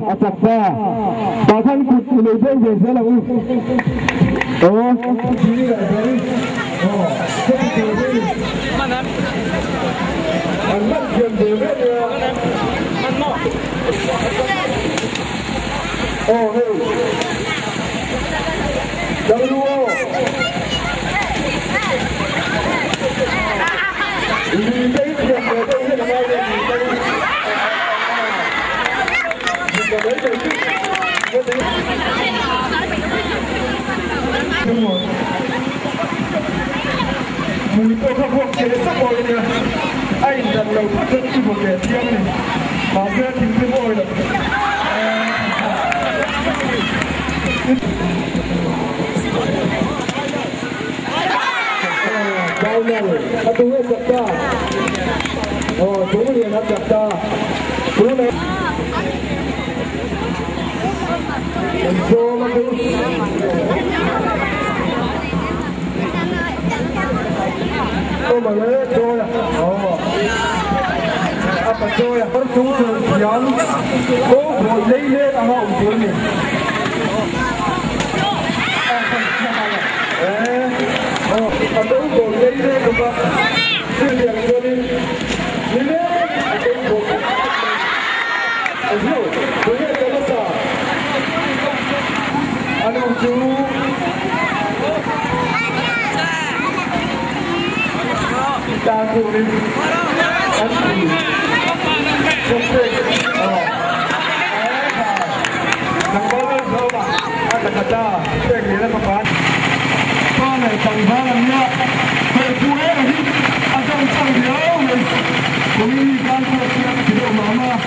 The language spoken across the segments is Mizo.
a chak ta. Tah khan kut i lo beng ve zel ang u. Aw. Aw hei. Danglu aw. Lui te hi thiam ve deuh hian a ngai ve lui te hi. Zin mai mai chu. Mui pawh kha vuak thei sap awih ania, a indan lo phawt chuan i vaw ve thiang a ni. Mahse a thinrim awi lo. Final a tu nge chak ta? Aw chung lian a chak ta. Tunah Sawma chu Sawma leh Chawia aw a pa Chawia par chung chuan thiam ko bawi lei let anga awm tur a ni. A ko bawi lei let bawk a, chutiang chuanin nileng a ko bawi Hello, tunge ka hmasa? A nu chu tan turin an ti Sawmte aw Tlangval Lalzawma a tla ta pek lian a fapa pa leh tlangval an nia hmeichhu em hi a dam chang riau mai Kumin hi tan pawh chiang a ti deuh mah mah a.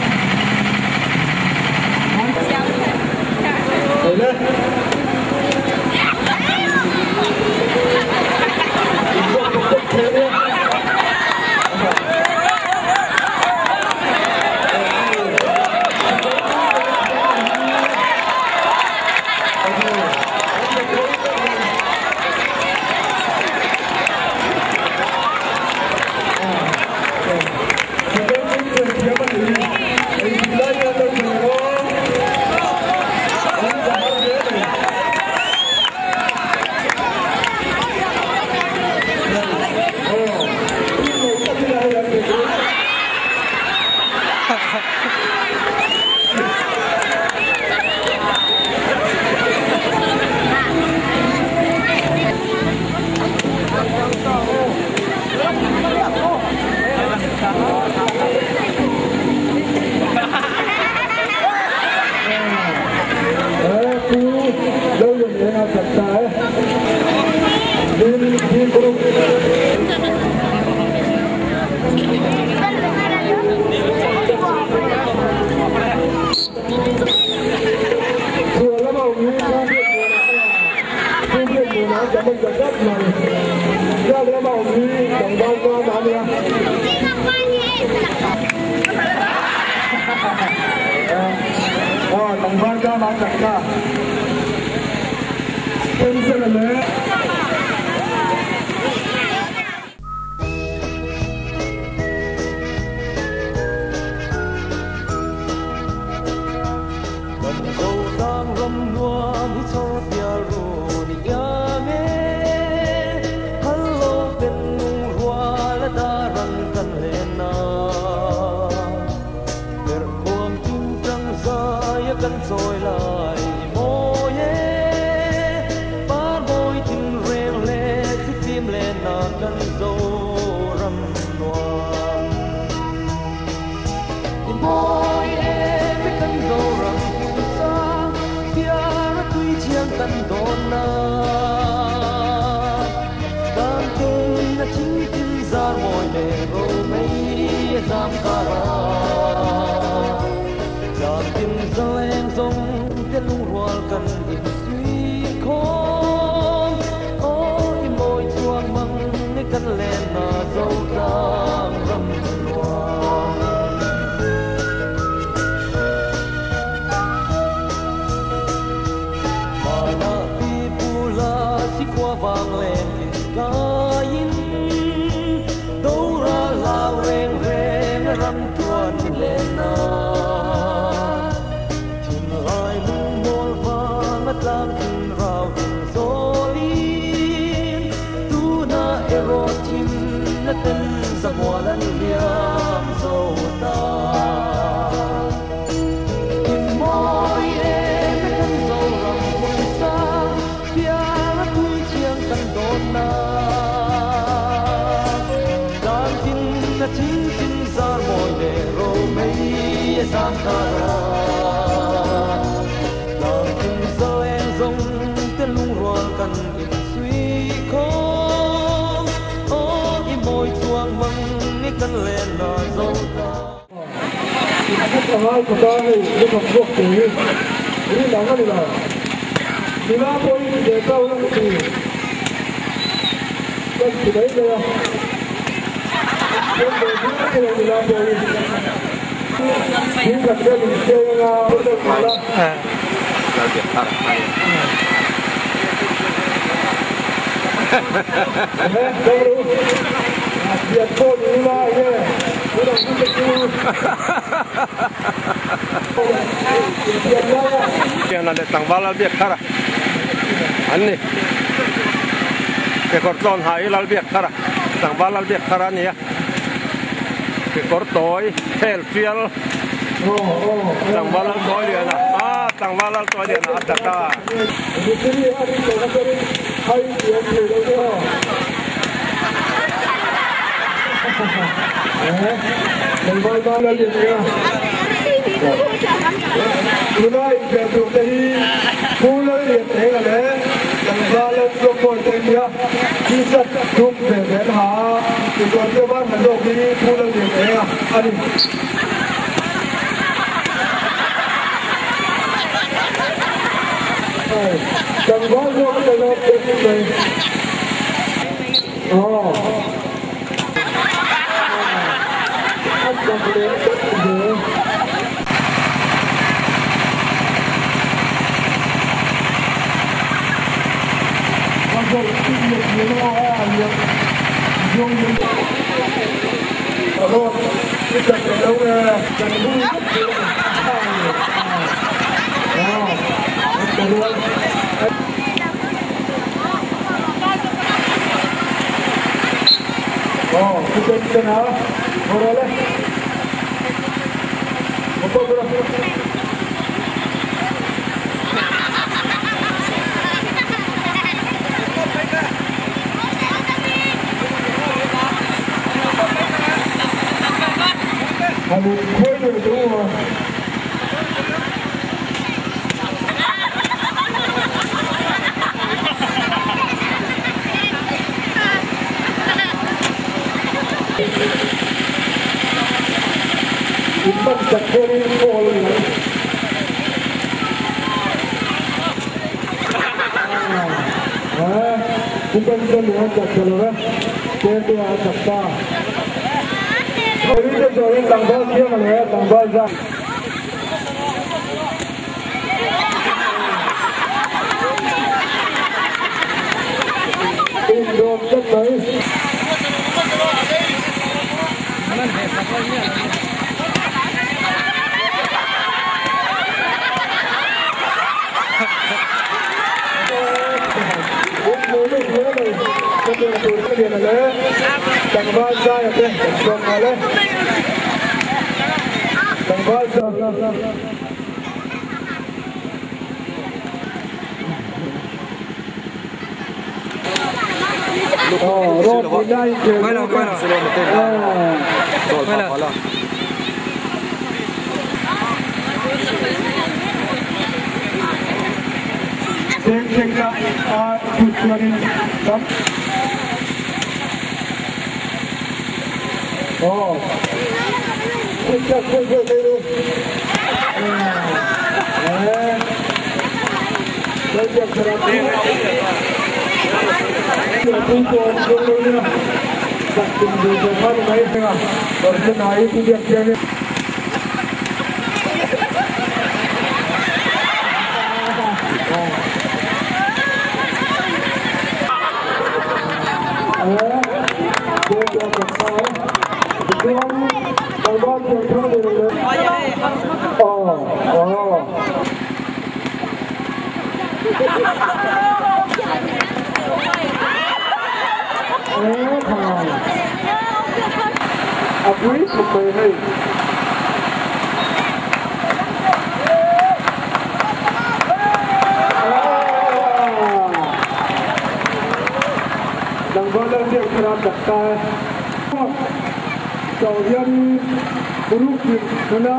Paruk dim nula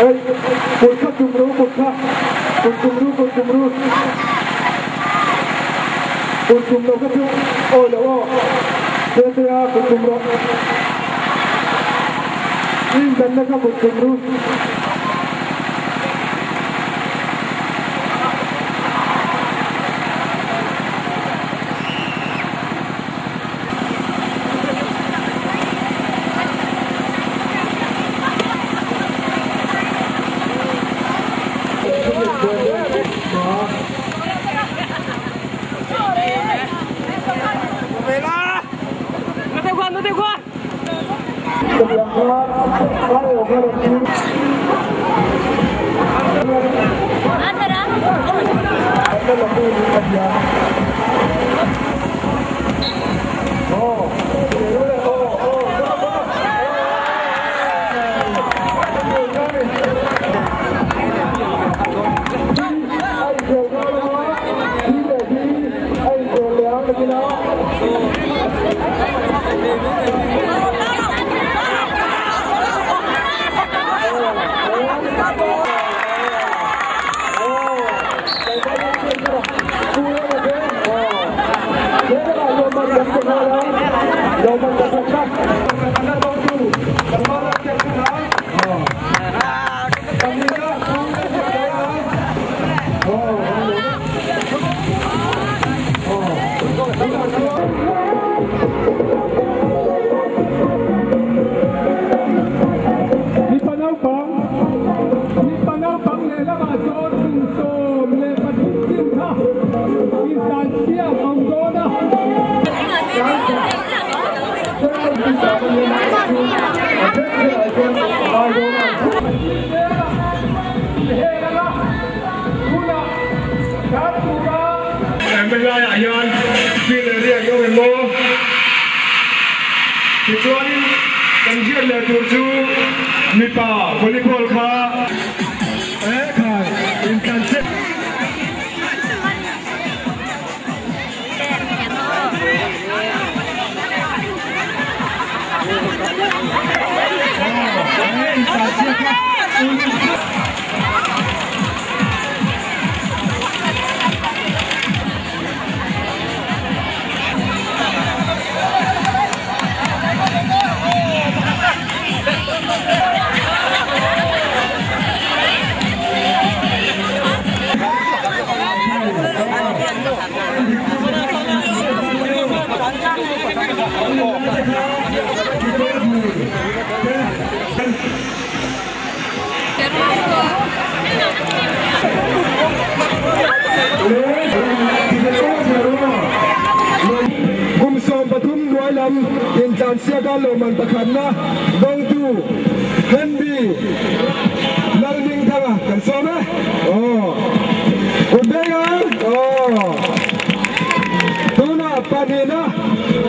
ei kut kha tum ru kut kha kut tum ru kut tum ru kut tum lo kha chu awi lo aw Tetea kut tum rawh in danna kha kut tum ru. Mipa naupang, mipa naupang lehlamah chuan kum 13 chin kha inhlanchhiat a awm dawn a. Helaiah hian field area hi awm em aw? Tichuanin kan hriat leh tur chu mipa volleyball kha e khai intlanchhiat. Kum 13 hnuai lam intlansiaka lawmman pakhatna dawngtu Henry Lalhmingthanga kan sawm e. Aw. Kut beng ang. Aw. Tunah pahnihna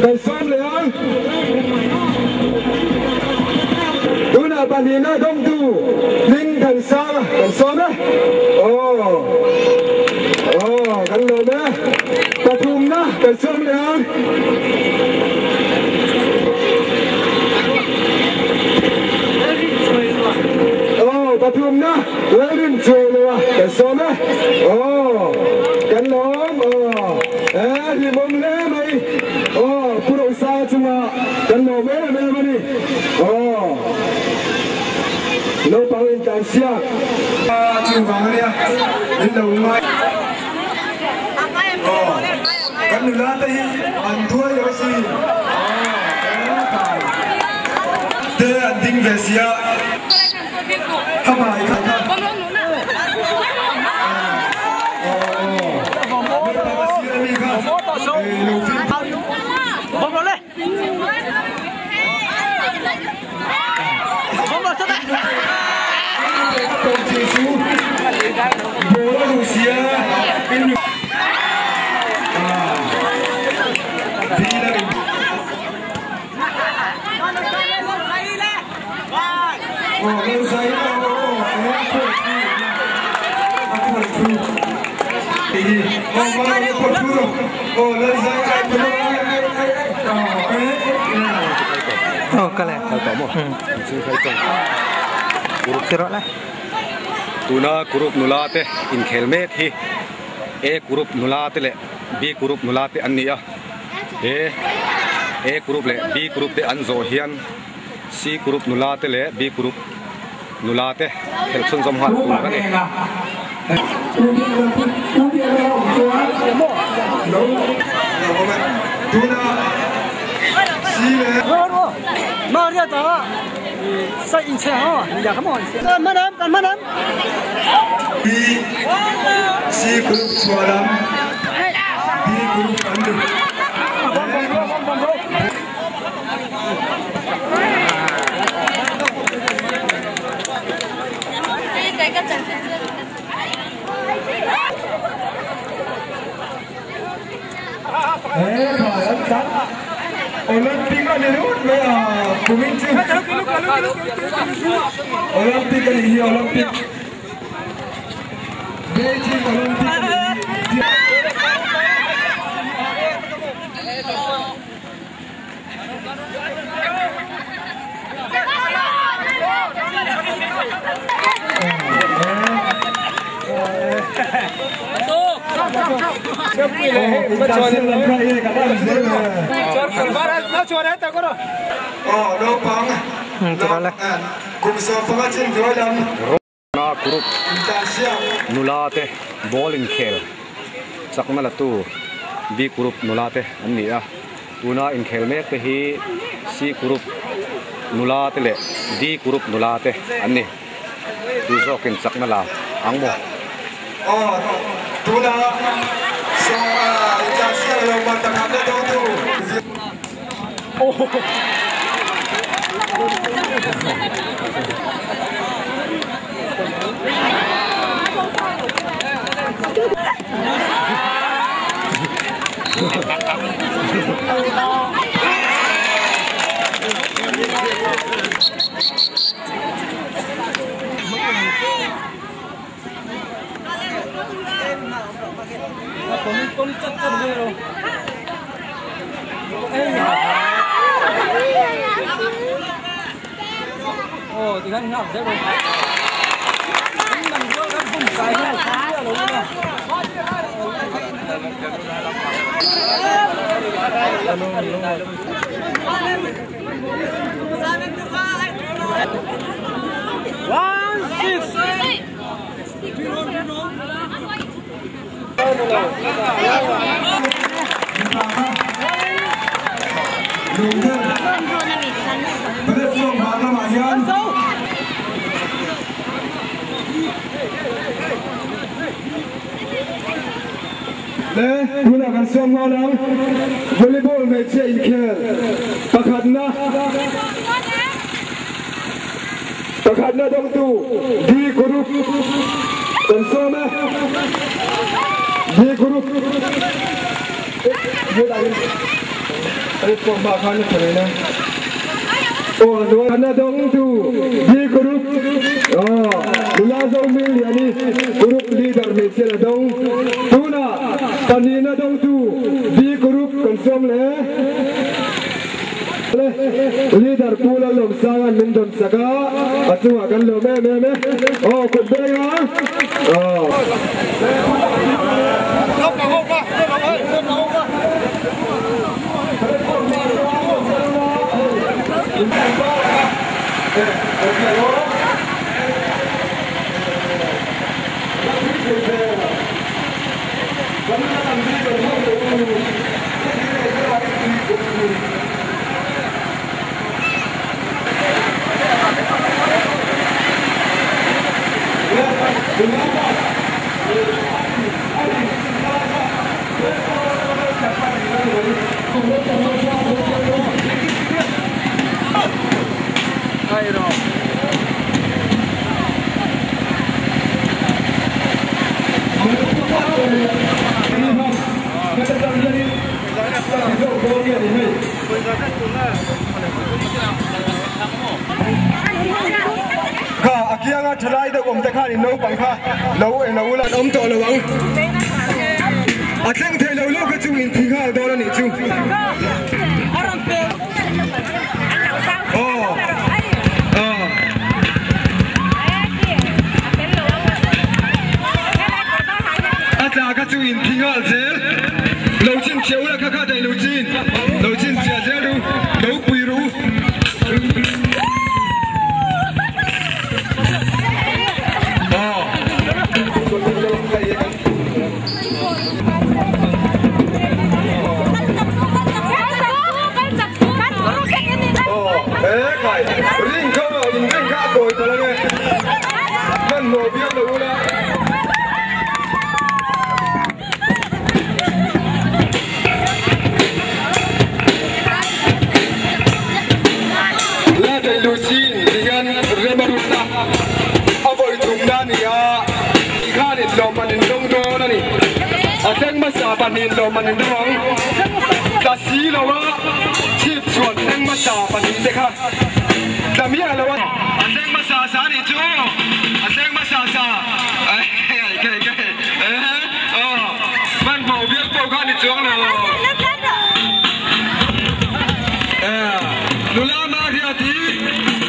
kan sawm leh ang. Tunah pahnihna dawngtu Hmingthansanga kan sawm e. Aw. Aw, kan lawm e. Pathumna kan sawm leh ang. Aw, pathumna Lalrinchuailua kan sawm e. Aw, kan lawm. Aw, e hlimawm hle mai. Aw, Pu Rosanga chunga kan lawm em em a ni. Aw, naupang intlansiak. Chuvang a nia, min lo ngai. Aw, kan nula te hi an duai lo asin. Aw, kai te an ding ve sia. Ka hmai kha kha. Aw, naupang a sir ami kha. Ei lo fim. Oh, kal e. Kal tawh maw? Chhung khai tawng. Group. Ti rawh le. Tuna group nula te inkhel mek hi A group nula te leh B group nula te an ni a. He A group leh B group te an zawh hian C group nula te leh B group nula te khelh chhunzawm nghal tur a ni. Olympic a ni ringawt mai a kumin chu Olympic a nih hi Olympic Beijing Olympic a nih hi. Na group nula te ball inkhel chakna la tu B group nula te an ni a tuna inkhel mek te hi C group nula te leh D group nula te an ni tu zawkin chakna la ang maw. Tunah kan sawm nghal ang volleyball hmeichhia inkhel pakhatna pakhatna dawngtu D group kan sawm e D group Pakhatna dawngtu D group nula Zohmingliani group leader hmeichhia la dawng tunah pahnihna dawngtu D group kan sawm leh leader Pu Lalawmsanga'n min dawn sak a a chungah kan lawm em em e aw kut beng a aw. Kha a kianga thalai deuh awm te khan in naupang kha lo en lo ula an awm tawh lo ang. A thleng thei lo lo kha chu in thi nghal dawn a nih chu. tla kha chu in thingal zel lo chin cheu la kha kha dai lo chin chia zel ru lo pui ru ring kha in ring kha koi palange man mo biang lo la la dai lu chin digan remarut na avoi thum na nia khan in lo man in dong do na ni a thleng ma sa pan in lo man in dong ta si lo wa chip chuan thleng ma sa pan in te kha tamia lo wa a thleng ma sa sa ni chu a thleng ma sa sa ai ai kai eh oh man mo biak po kha ni chuang lo eh lula ma ria ti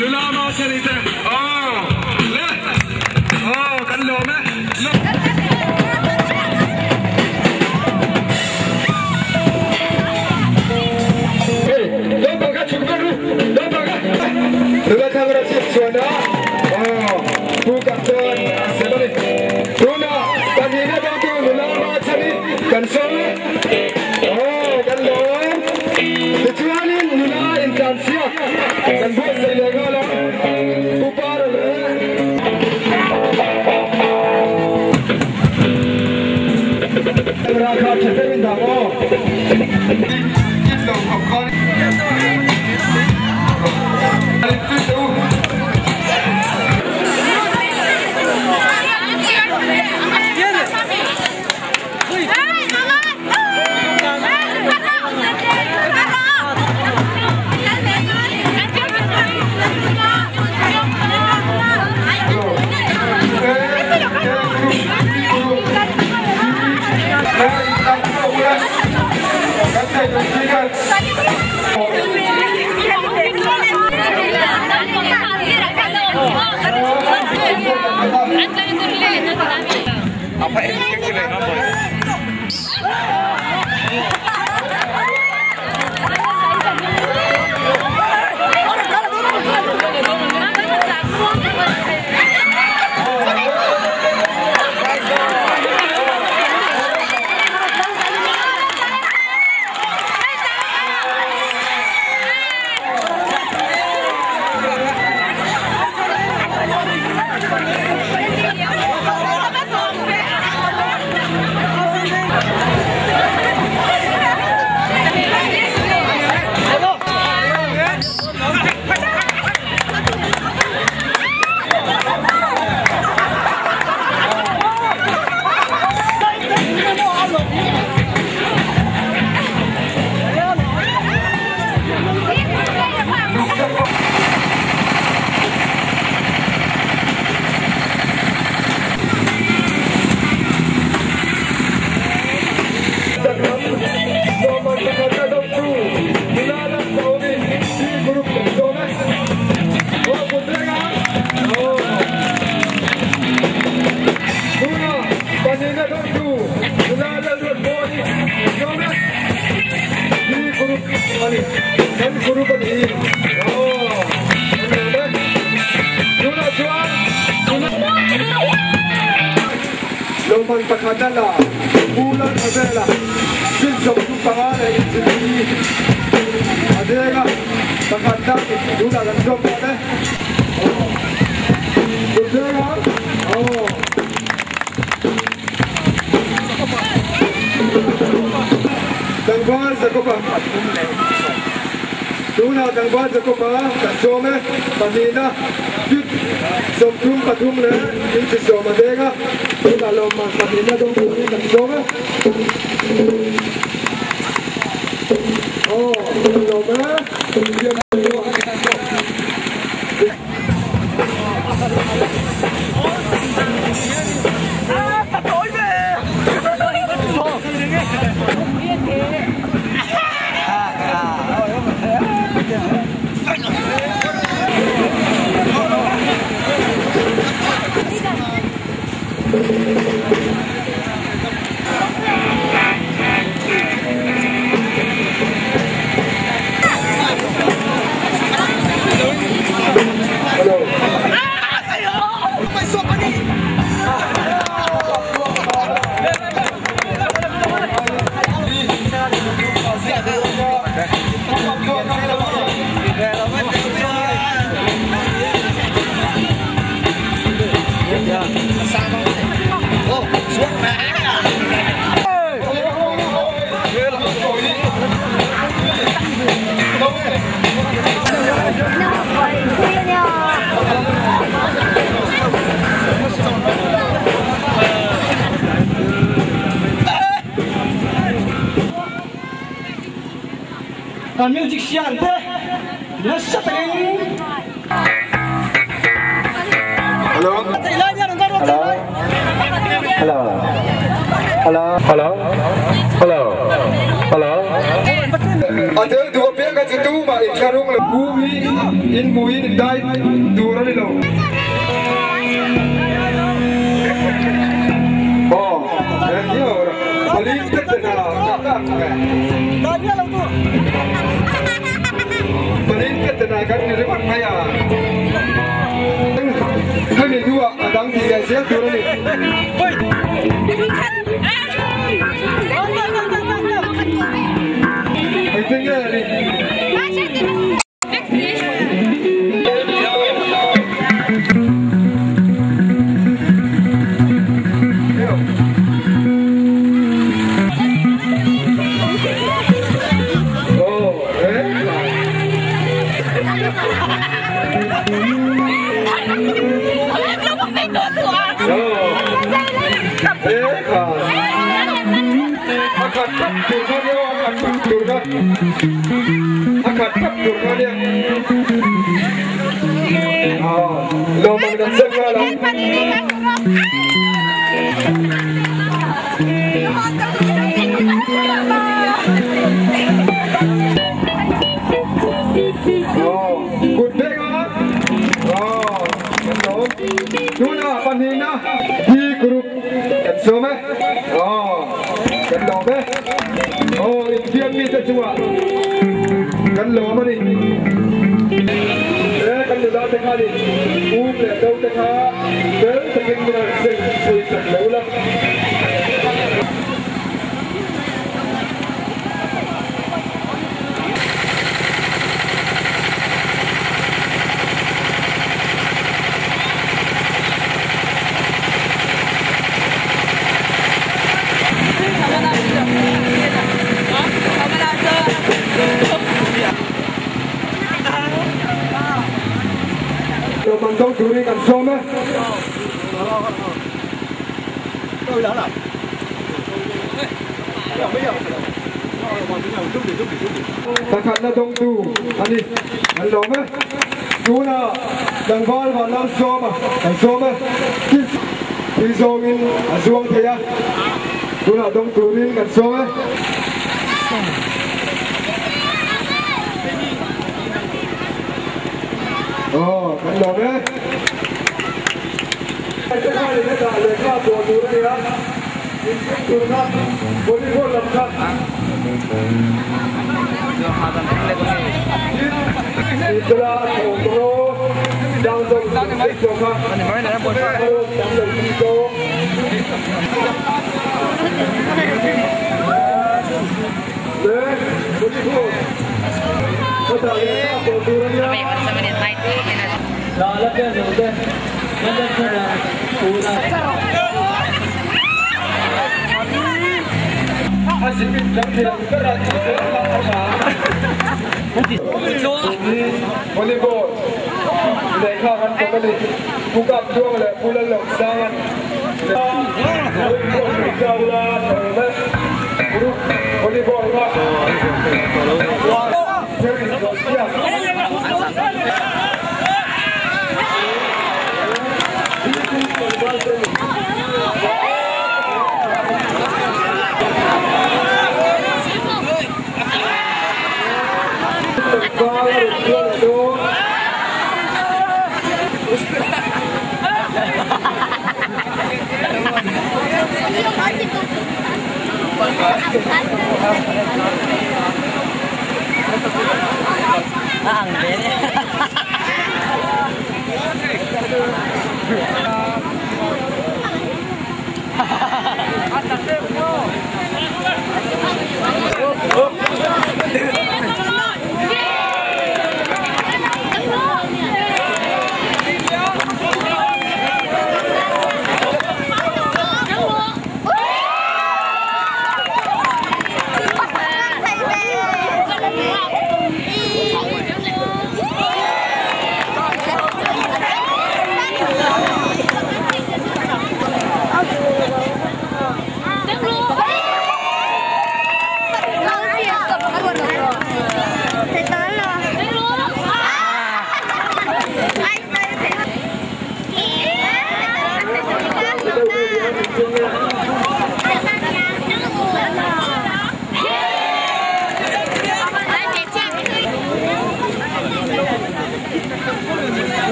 lula ma sari te oh le oh kan lo me lo 누가 타고라 칩 어, 부각전 세번이 누나 간이나 동도 누나 마차니 간성 어, 간로 주안인 누나 인탄시아 간보 세레가라 부파르ราคาจะเป็นดาวกินลงของคอน Apa ini Pakadala, Bulan Adela, Silsok Pangale, Adela, Pakadala, Dula, Adela, oh. Dangwal Zakopa, Dula, Dangwal Zakopa, Kasome, Panina, Somtum Patumle, Intisoma Dega. Loma Patrina don Julián Oh, Loma. Kan musician te nasa takin Hello. Hello. Hello. Hello. Hello. Hello. Hello. Adel dua pia ka chu tu ma in tharung lo umi in mui in dai tur ani lo. Oh, eh yo. Paling te na ka ka. Paling te na kan ni rimot mai a. Hemi dua adang ti ga zel tur ani. I think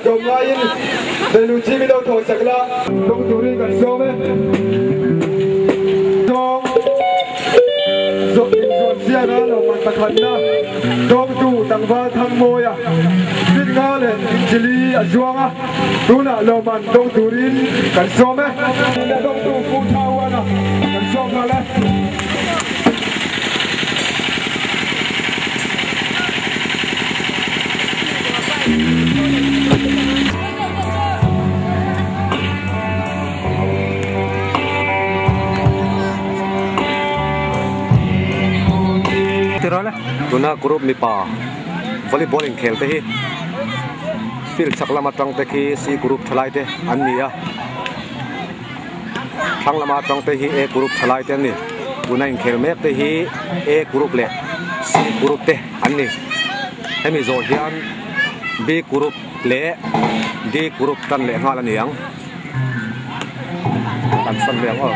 Tlawmngaiin Velu chi min lo thaw sak la. Dawng turin kan sawm e. Dawng zawh inzuan ziaka lawmman pakhatna dawngtu tlangval Thangmawia fit nga leh inchili a zuang a, tunah lawmman dawng turin kan sawm e. Dawngtu Pu Thahuana kan sawm nghal e. Tuna group mipa volleyball inkhel te hi field chhak lam atang te khi C group thalai te an ni a. Thlang lama atang te hi A group thalai te an ni. Tuna inkhel mek te hi A group leh C group te an ni. Hemi zawh hian B group leh D group tan leh nghal a ni ang. Kan sawn mai ang aw.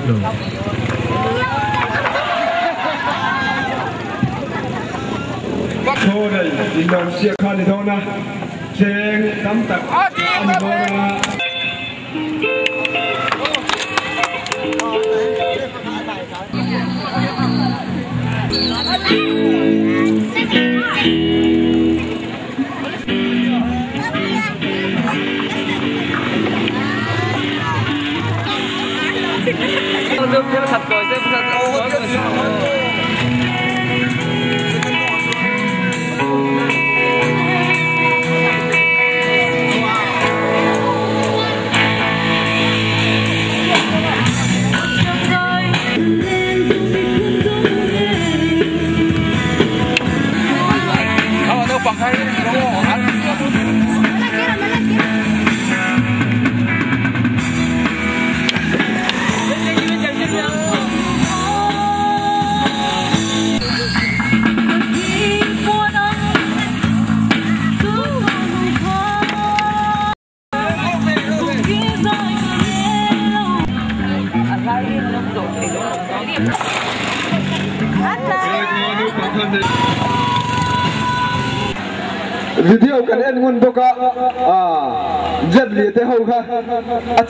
Lo. Chaw nei inlawmsiak kha ni dawn a, cheng tam tak a ni dawn a. Video kan en ngun bawk a, jet li te ho kha a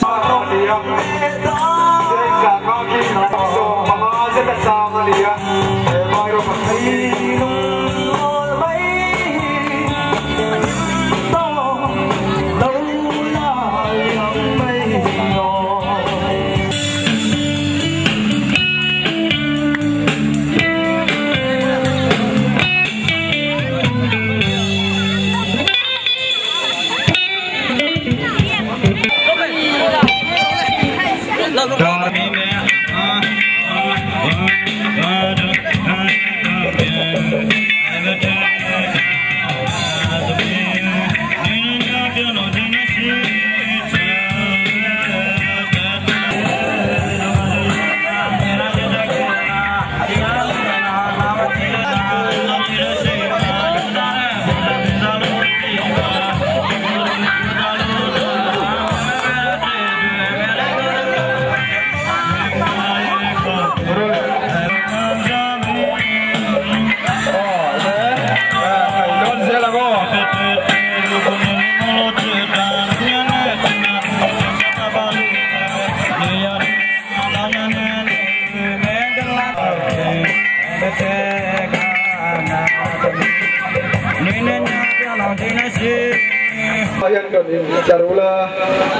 Charula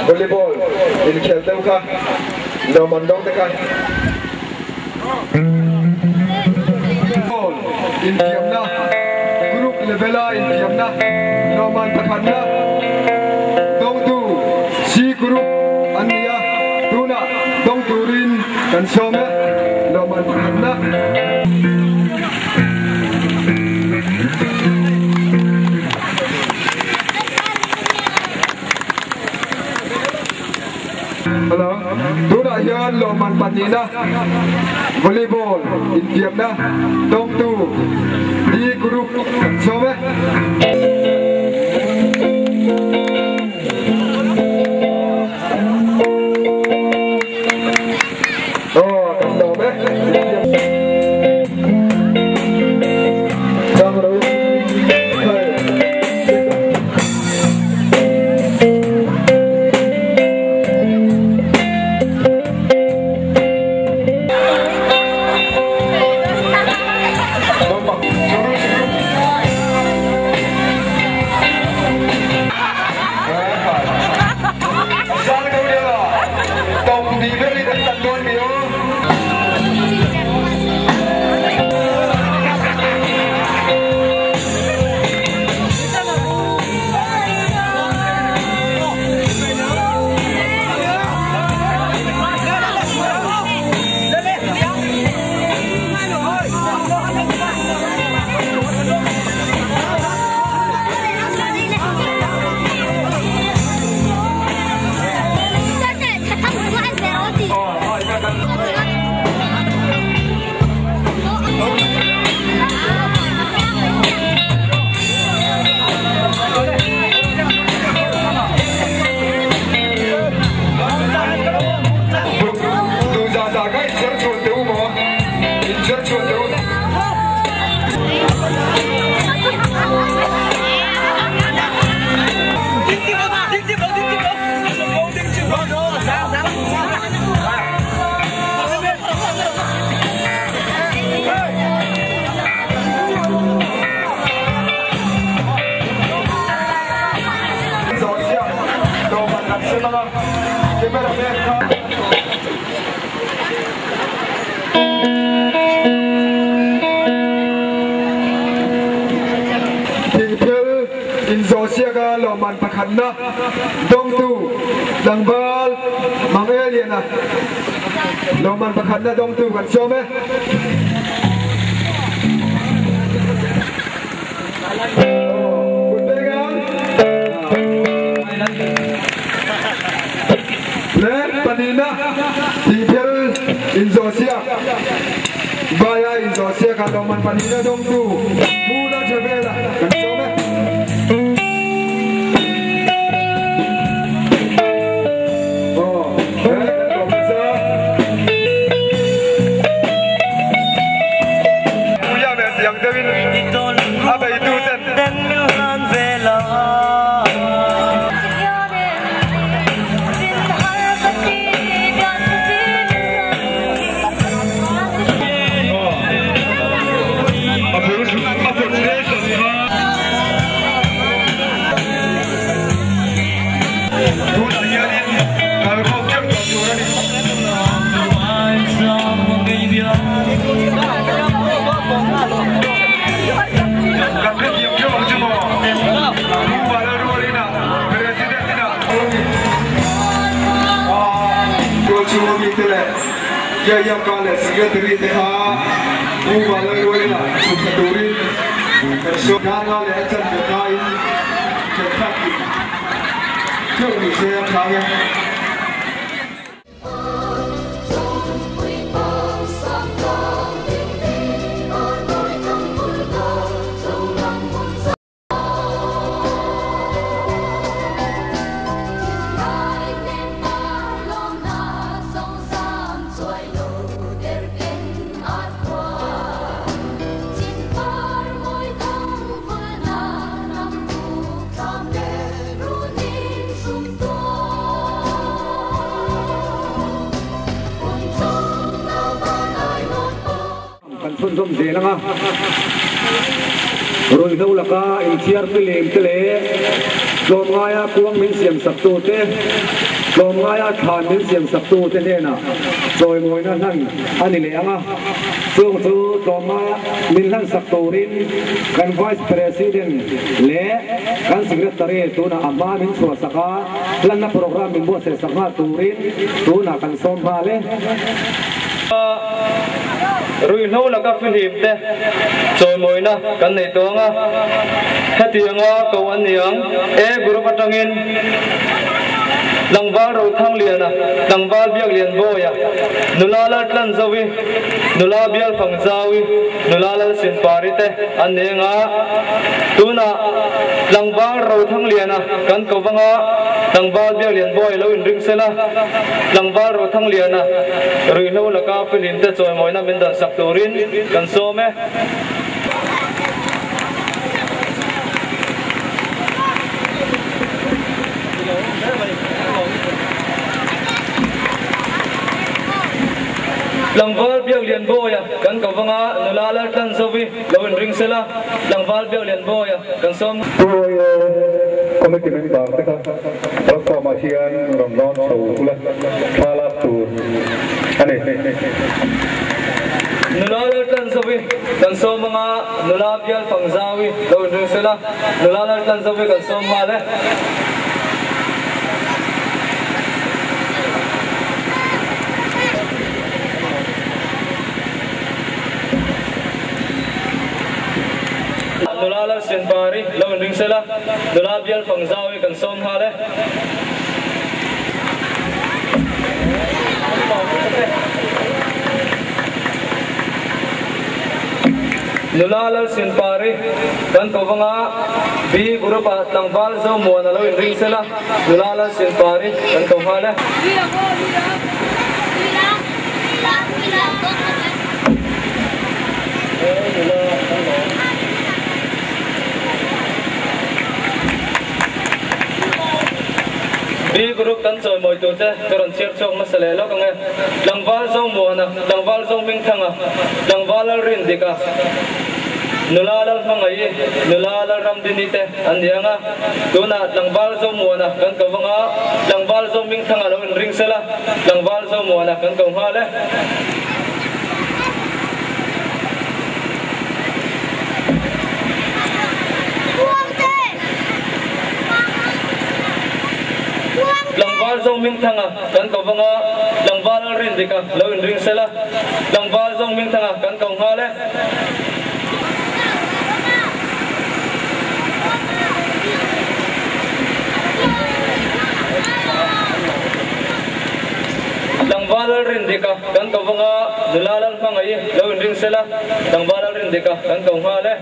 volleyball inkhel deuh kha lawmman dawng te kha ball inthiamna group level a inthiamna lawmman pakhatna dawngtu C group an ni a tunah dawng turin kan sawm e lawmman pakhatna. Hello, tunah hian lawmman pahnihna volleyball inthiamna dawngtu D group kan sawm e. Aw kan lawm e. Cameraman kha. Thingphel inzawh siaka lawmman pakhatna dawngtu tlangval Mangeliana lawmman pakhatna dawngtu kan sawm e. Le pahnihna thingphel inzawh siak vaia inzawh siak a lawmman pahnihna dawngtu Pu Lalthavela kan sawm e. Aw he kan lawm nasa. Puia men tiang deuhin a beitu ten. Tunah hianin kalkhawm teuh tawh tur a ni. Kan hrethiam theuh ang chu maw? Pu Valarualina, President ina Tual chhunga mite leh Yayaka leh Secretary te kha Pu Valarualina chhukthla turin kan sawm. Ghana leh a chanve hmain khelh thlak theuh ni se a tha ang e. Kan chhunzawm zel ang a, ruihhlo laka inthiar filim te leh tlawmngaia kuang min siam sak tu te, tlawmngaia thlan min siam sak tu te hnenah chawimawina hlan a ni leh ang a, chung chu tlawmngaia min hlan sak turin kan Vice President leh kan Secretary tunah a hma min chhuah sak a, hlanna programme min buatsaih sak nghal turin tunah kan sawm nghal e. Ruihhlo laka fihlim te chawimawina kan nei tawh ang a, hetianga ko an ni ang. A group atangin Tlangval Rothangliana, Tlangval Biaklianbawia, Nula Laltlanzovi, Nula Bialfangzaui, Nula Lalsinpari te an ni ang a. Tunah Tlangval Rothangliana kan ko vang a, Tlangval Biaklianbawia lo inring sela, Tlangval Rothangliana ruihhlo laka filim te chawimawina min dan sak turin kan sawm e. Tlangval Biaklianbawia kan ko vanga nula Laltlanzovi lo inring sela, Tlangval Biaklianbawia kan sawm. Puaia Committee member te kha platform ah hian rawn lawn chho ula thla lak tur a ni. Nula Laltlanzovi kan sawm anga nula bial Pangzaui lo inring sela, nula Laltlanzovi kan sawm nghal e. Nula Lalsianpari lo inring sela, nula bial Pangzaui kan sawm nghal e. Nula Lalsianpari kan ko vanga B group ah tlangval Zomuana lo inring sela, nula Lalsianpari kan ko nghal e. B group kan chawimawi tur che ka rawn chhiar chhuak hmasa leh lawk ang e. Tlangval Zomuana, Tlangval Zohmingthanga, Tlangval Lalrindika, Nula Lalhmangaih, Nula Lalramdini te an ni ang a. Tunah tlangval Zomuana kan ko vang a, tlangval Zohmingthanga lo inring sela, tlangval Zomuana kan ko nghal e. Tlangval Zohmingthanga kan ko vang a, tlangval Lalrindika lo inring sela, tlangval Zohmingthanga kan ko nghal e. Tlangval Lalrindika kan ko vang a, nula Lalhmangaih lo inring sela, tlangval Lalrindika kan ko nghal e.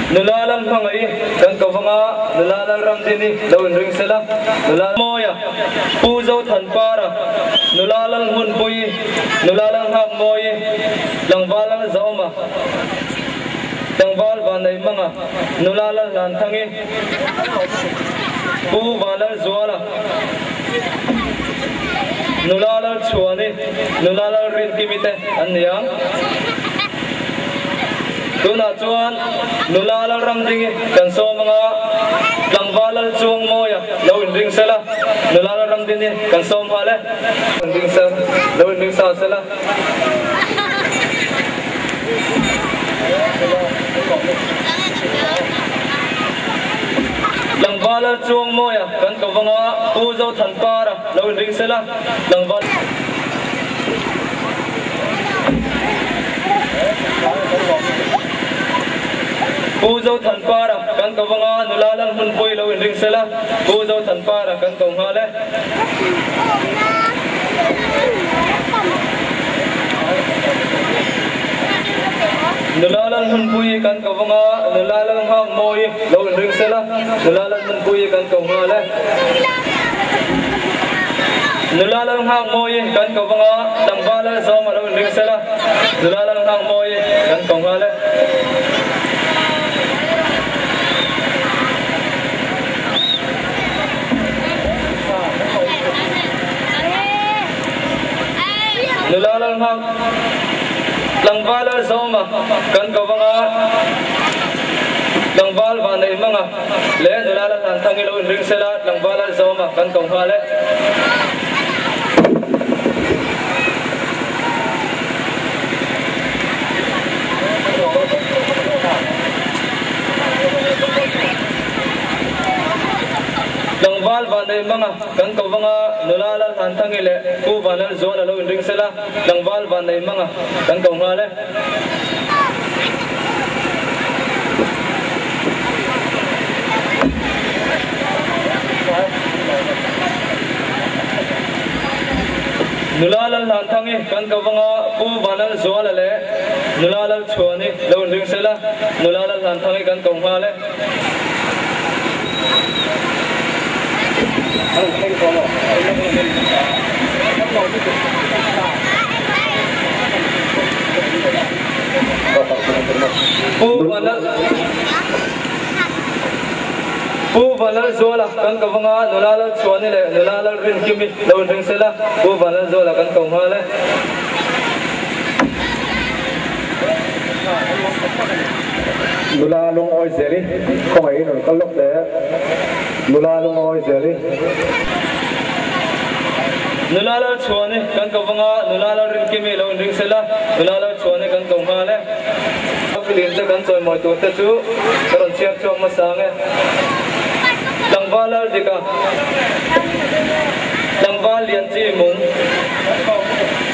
Nula Lalhmangaih kan ko vang a, nula Lalramdini lo inring sela, nula Mawia, Pu Zothanpara, nula Lalhmunpuii, nula Lalnghakmawii, tlangval Lalzaawma, tlangval Vanneihmanga, nula Lalhlanthangi, Pu Vanlalzuala, Nula Lalchhuani, nula Lalrinkimi te an ni ang. Tunah chuan nula Lalramdingi kan sawm anga tlangval Lalchuangmawia lo inring sela, nula Lalramdini kan sawm nghal e. Inring sa, lo inring sa sela. Tlangval Lalchuangmawia kan ko vanga Pu Zothanpara lo inring sela, tlangval. Pu Zothanpara kan ko vanga nula Lalhmunpuii lo inring sela, Pu Zothanpara kan ko nghal e. Nula Lalhmunpuii kan ko vanga nula Lalnghakmawii lo inring sela, nula Lalhmunpuii kan ko nghal e. Nula Lalnghakmawii kan ko vanga tlangval Lalzawma lo inring sela, nula Lalnghakmawii kan ko nghal e. Nula Lalnghak tlangval Lalzawma kan ko vanga tlangval Vanneihmanga leh nula Lalhlanthangi lo inring sela, tlangval Lalzawma kan ko nghal e. Tlangval Vanneihmanga kan ko vanga nula Lalhlanthangi leh Pu Vanlalzuala lo inring sela, tlangval Vanneihmanga kan ko nghal e. Nula Lalhlanthangi kan ko vanga Pu Vanlalzuala leh nula Lalchhuani lo inring sela, nula Lalhlanthangi kan ko nghal e. Pu Vanlal Pu Vanlalzuala kan ko vanga nula Lalchhuani leh nula Lalrinkimi lo inring sela, Pu Vanlalzuala kan ko nghal e. Nula lungawi zeli khawngaihin rawn kal lawk teh nula lungawi zeli. Nula Lalchhuani kan ko vanga nula Lalrinkimi lo inring sela, nula Lalchhuani kan ko nghal e. Film te kan chawimawi tur te chu ka rawn chhiar chhuak hmasa ang e. Tlangval Laldika, Tlangval Lianchi Mung,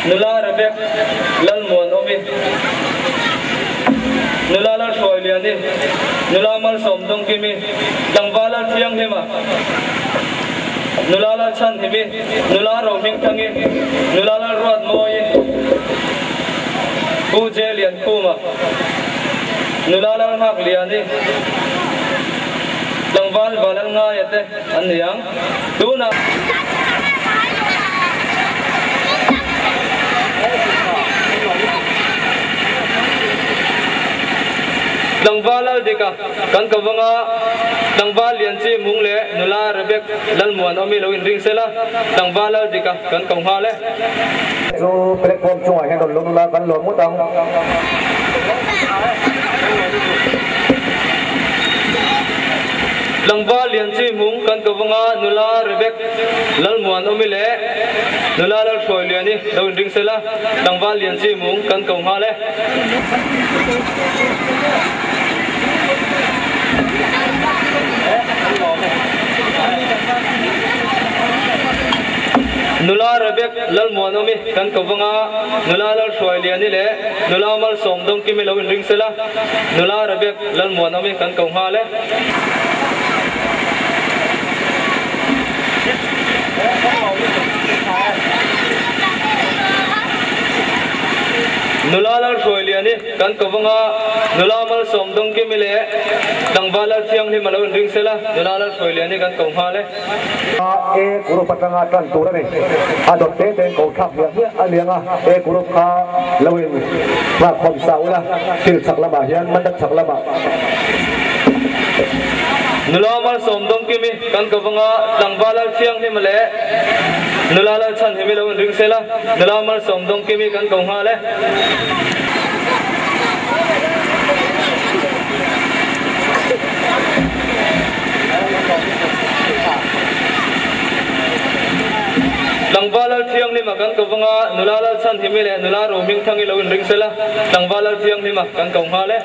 Nula Rebek Lalmuanawmi, Nula Lalhruailiani, Nula Malsawmdawngkimi, Tlangval Lalthianghlima, Nula Lalchhanhimi, Nula Rohmingthangi, Nula Lalruatmawi, Pu J Liankhuma, Nula Lalnghakliani, Tlangval Vanlalngaia te an ni ang. Tunah. Tlangval Laldika kan ko vanga tlangval Lianchi Mung leh nula Rebek Lalmuanawmi lo inring sela, tlangval Laldika kan ko nghal e. Chu platform chungah hian rawn lung la kan lawm ngawt ang. Tlangval Lianchi Mung kan ko vanga nula Rebek Lalmuanawmi leh nula Lalhruailiani lo inring sela, tlangval Lianchi Mung kan ko nghal e. Nula Rebek Lalmuanawmi kan ko vanga nula Lalhruailiani leh nula Malsawmdawngkimi lo inring sela, nula Rebek Lalmuanawmi kan ko nghal e. Nula Lalhruailiani kan ko vanga nula Malsawmdawngkimi leh tlangval Lalthianghlima lo inring sela, nula Lalhruailiani kan ko nghal e. A E group atanga tan tur a ni. A dawt te te in ko thlak hmiah hmiah a niang a, E group kha lo in nghak khawm sa ula, thil chhak lamah hian mandap chhak lamah. Nula Malsawmdawngkimi kan ko vanga tlangval Lalthianghlima leh nula Lalchhanhimi lo inring sela, nula Malsawmdawngkimi kan ko nghal e. Tlangval Lalthianghlima kan ko vanga nula Lalchhanhimi leh nula Rohmingthangi lo inring sela, tlangval Lalthianghlima kan ko nghal e.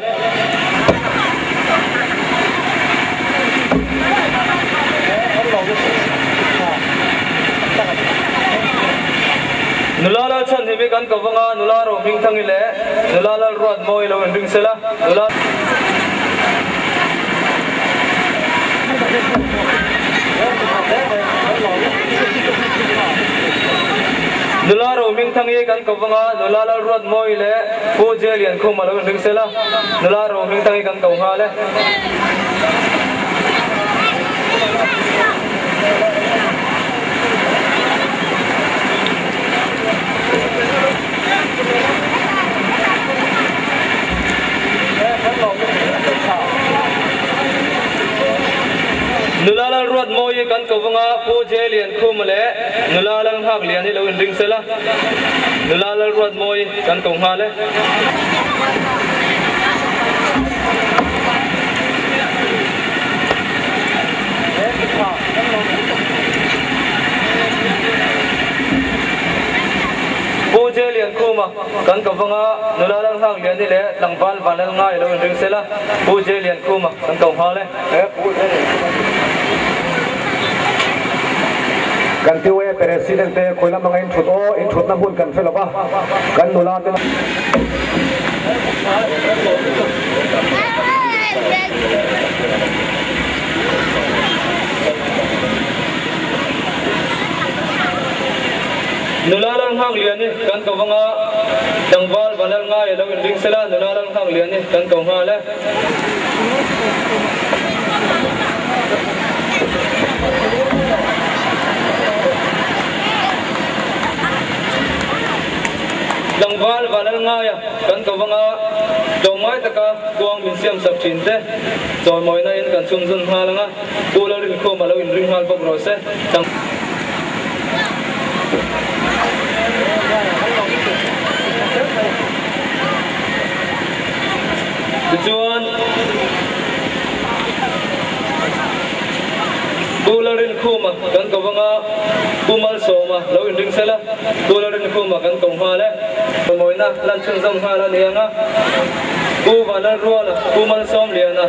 Nula Lalchhanhimi kan ko vanga nula Rohmingthangi leh nula Lalruatmawi lo inring sela, nula. Nula Rohmingthangi kan ko vanga nula Lalruatmawi leh Pu Jeliankhuma lo inring sela, nula Rohmingthangi kan ko nghal e. Nula Lalruatmawi kan ko vanga Pu Jeliankhuma leh nula Lalnghakliani lo inring sela, nula Lalruatmawi kan ko nghal e. Pu Jeliankhuma kan ko vanga nula Lalnghakliani leh tlangval Vanlalngai lo inring sela, Pu Jeliankhuma kan ko nghal e. Kan POA President te khawi lam anga in thut aw, in thutna hmun kan hre lova, kan nula te. Nula Lalnghakliani kan ko vanga tlangval Vanlalngai lo inring sela, nula Lalnghakliani kan ko nghal e. Tlangval Vanlalngaia kan ko vanga tlawmngai taka kuang min siam sak thin te chawimawina in kan chhunzun nghal anga Pu Lalrinkhawma lo inring nghal bawk rawh se. Tichuan, Pu Lalrinkhuma kan ko vanga Pu Malsawma lo inring sela, Pu Lalrinkhuma kan ko nghal e. Mawina lan chhunzawm nghal a ni ang a, Pu Vanlalruala, Pu Malsawmliana,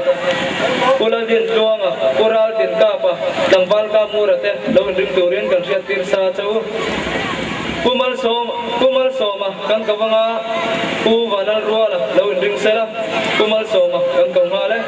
Pu Laldintluanga, Pu Raltinkapa, Tlangval Kamura te lo inring turin kan hriattir sa che u. Pu Malsawm, Pu Malsawma kan ko vanga Pu Vanlalruala lo inring sela, Pu Malsawma kan ko nghal e.